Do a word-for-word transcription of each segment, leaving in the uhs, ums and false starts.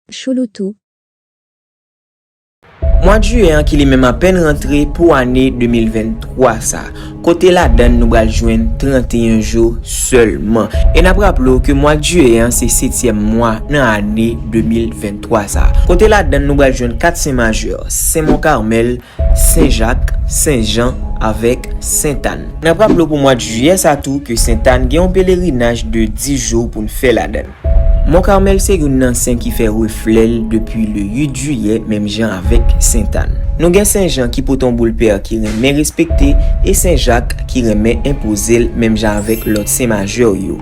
Chouloutou. Mwa jiyè an ki li menm apèn rantre pou ane de mil venntwa sa, kote ladann nou pral jwenn trannteyen jou sèlman. E n ap raple w ke mwa jiyè an se setyèm mwa nan ane de mil venntwa sa, kote ladann nou pral jwenn kat sen majè, Sen Mon Carmel, Sen Jak, Sen Jan avèk Sentàn. N ap raple w pou mwa jiyè sa tou ke Sentàn gen yon pelerinaj de dis jou pou n fè ladann. Mon Carmel se youn nan sen ki fè reflè l depi le uit jiyè, menm jan avèk Sentàn. Nou gen Sen Jan ki pote yon boul pè ki renmen respekte, e Sen Jak ki renmen enpoze l, menm jan avèk lòt sen majè yo.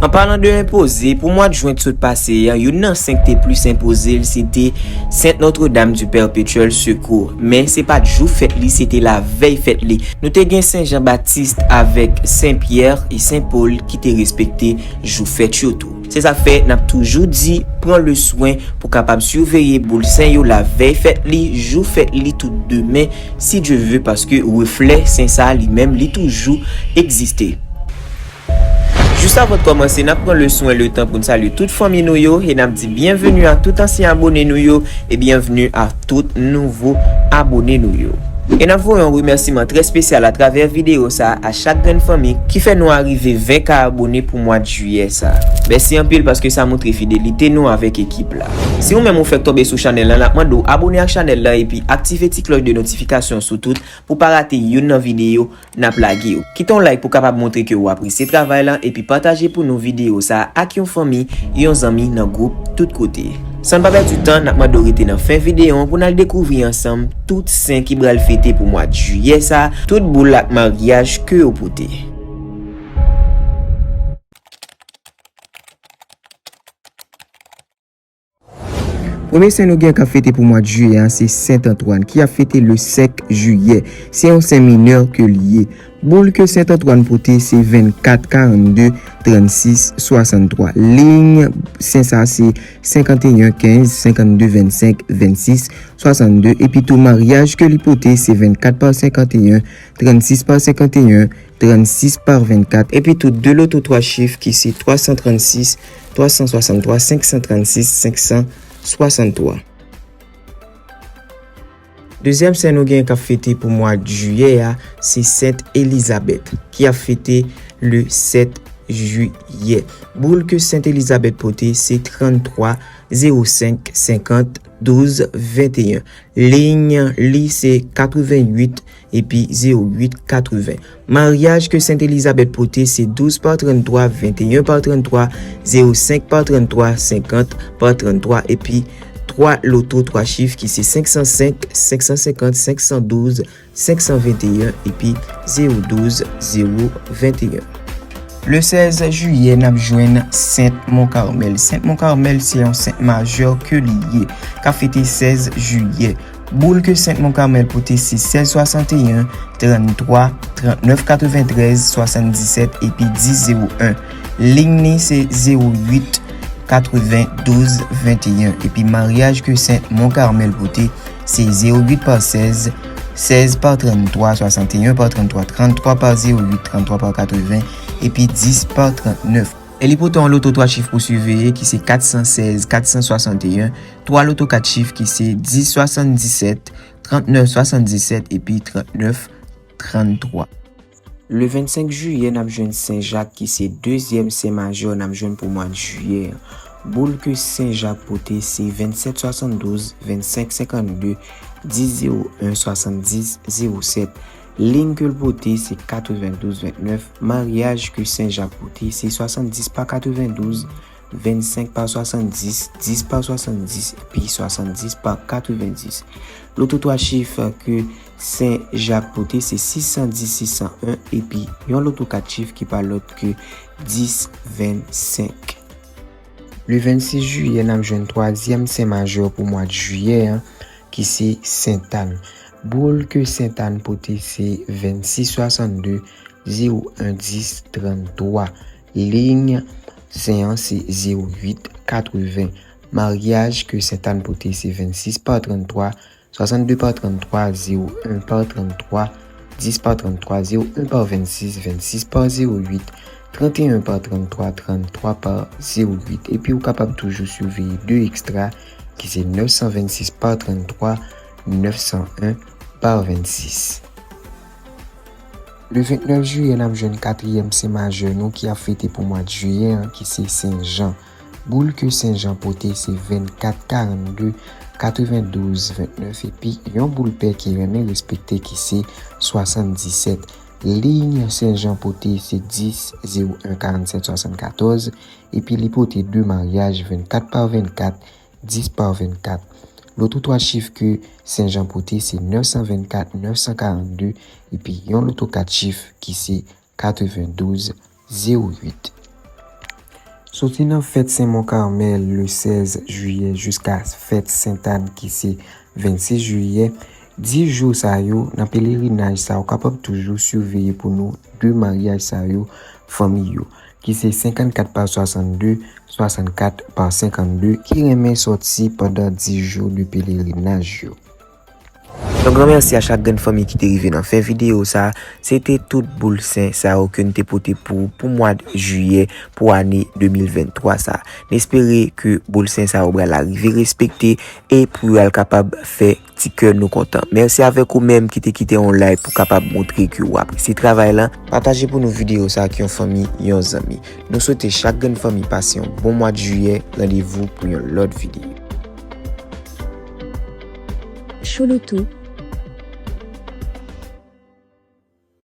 An palan de enpoze, pou mwa jwen sot pase a, youn nan sen ki te plis enpoze l, se te Sainte Notre-Dame du Perpétuel Secours. Men se pa t jou fèt li, se te lavèy fèt li. Nou te gen Sen Jan Batis avèk Sen Pyè e Sen Pòl ki te respekte jou fèt yo tou. Se sa k fè n ap toujou di, pran le swen pou kapab siveye boul sen yo lavèy fèt li, jou fèt li tout demen, si Dye ve, paske reflè sen sa a li menm, li toujou egziste. Jis avan n kòmanse, n ap pran le swen, le tan pou n salye tout fanmi nou yo, e n ap di byenveni a tout ansyen abone nou yo, e byenveni a tout nouvo abone nou yo. E n ap voye yon remèsiman trè espesyal atravè videyo sa a chak grenn fanmi ki fè nou arive ven K abone pou mwa jiyè sa. Mèsi anpil paske sa montre fidelite nou avèk ekip la. Si ou menm ou fèk tonbe sou chanèl la, n ap mande w abone ak chanèl la epi aktive ti klòch de notifikasyon sou tout pou pa rate youn nan videyo n ap lage yo. Kite yon like pou kapab montre ke w apresye travay la, epi pataje pou nou videyo sa a ak yon fanmi, yon zanmi nan gwoup tout kote. San n pa pèdi tan, n ap mande w rete nan fen videyo an pou n al dekouvri ansanm tout sen ki pral fete pou mwa jiyè sa a, tout boul ak maryaj ke yo pote. Premye sen nou gen k ap fete pou mwa jiyè a, se Sent Antwàn, ki ap fete le senk jiyè. Se yon sen minè ke l ye. Boul ke Sent Antwàn pote, se vennkat karannde trannsis swasanntwa. Liy sen sa, se senkanteyen kenz, senkanndde vennsenk, vennsis swasannde. Epi tou, maryaj ke li pote, se vennkat pa senkanteyen, trannsis pa senkanteyen, trannsis pa vennkat, epi tou de loto twa chif ki se twa san trannsis, twa san swasanntwa, senk san trannsis, senk san swasanntwa. Dezyèm sen nou gen k ap fete pou mwa jiyè a, se Sent Elizabèt, ki ap fete le sèt jiyè. Boul ke Sent Elizabèt pote, se tranntwa, zewo senk, senkant, douz, venteyen. Liy li se katreventuit epi zewo uit katreven. Maryaj ke Sent Elizabèt pote se douz pa tranntwa, venteyen pa tranntwa, zewo senk pa tranntwa, senkant pa tranntwa, epi twa loto twa chif ki se senk san senk, senk san senkant, senk san douz, senk san venteyen epi zewo douz, zewo venteyen. Le sèz jiyè, n ap jwenn Sent Mon Carmel. Sent Mon Carmel se yon sent majè ke li ye, k ap fete sèz jiyè. Boul ke Sent Mon Carmel pote se sèz swasanteyen, tranntwa, trannèf katreventrèz, swasanndisèt epi dis zewo en. Liy li se zewo uit, katreven, douz, venteyen. Epi maryaj ke Sent Mon Carmel pote se zewo uit pa sèz, sèz pa tranntwa, swasanteyen pa tranntwa, tranntwa pa zewo uit, tranntwa pa katreven, epi dis pa trannèf. E li pote yon loto twa chif pou siveye ki se kat san sèz, kat san swasanteyen, twa loto kat chif ki se dis swasanndisèt, trannèf swasanndisèt epi trannèf tranntwa. Le vennsenk jiyè, n ap jwenn Sen Jak ki se dezyèm sen majè n ap jwenn pou mwa jiyè an. Boul ke Sen Jak pote se vennsèt swasanndouz, vennsenk senkannde, dis zewo en, swasanndis zewo sèt. Liy ke l pote se katrevendouz vennèf. Maryaj ke Sen Jak pote se swasanndis pa katrevendouz, vennsenk pa swasanndis, dis pa swasanndis, epi swasanndis pa katrevendis. Loto twa chif ke Sen Jak pote se sis san dis, sis san en, epi yon loto kat chif ki pa lòt ke dis vennsenk. Le vennsis jiyè, n ap jwenn twazyèm sen majè pou mwa jiyè an, ki se Sentàn. Boul ke Sentàn pote se vennsis swasannde, zewo en dis, tranntwa. Liy sen an se zewo uit katreven. Maryaj ke Sentàn pote se vennsis pa tranntwa, swasannde pa tranntwa, zewo en pa tranntwa, dis pa tranntwa, zewo en pa vennsis, vennsis pa zewo uit, trant e en pa tranntwa, tranntwa pa zewo uit. Epi ou kapab toujou siveye de ekstra ki se nèf san vennsis pa tranntwa, nèf san en pa vennsis. Le vennèf jiyè, n ap jwenn katriyèm sen majè nou ki ap fete pou mwa jiyè an, ki se Sen Jan. Boul ke Sen Jan pote se vennkat karannde, katrevendouz vennèf, epi yon boul pè ki renmen respekte ki se swasanndisèt. Liy Sen Jan pote se dis, zewo en, karannsèt, swasannkatòz, epi li pote de maryaj vennkat pa vennkat, dis pa vennkat. Loto twa chif ke Sen Jan pote se nèf san vennkat, nèf san karannde, epi yon loto kat chif ki se katrevendouz zewo uit. Soti nan fèt Sen Mon Carmel le sèz jiyè jiska fèt Sentàn ki se vennsis jiyè, dis jou sa yo, nan pelerinaj sa, ou kapab toujou siveye pou nou de maryaj sa yo, fanmi yo, ki se senkannkat pa swasanndde, swasannnkat pa senkannde, ki renmen sòti pandan dis jou de pelerinaj yo. Yon gran mèsi a chak grenn fanmi ki te rive nan fen videyo sa. Se te tout boul sen sa yo ke n te pote pou ou pou mwa jiyè pou ane de mil venntwa sa. N espere ke boul sen sa yo pral arive respekte e pou yo al kapab fè ti kè nou kontan. Mèsi avèk ou menm ki te kite yon like pou kapab montre ke w apresye travay lan. Pataje pou nou videyo sa ak yon fanmi, yon zanmi. Nou swete chak grenn fanmi pase yon bon mwa jiyè. Randevou pou yon lòt videyo. Chouloutou,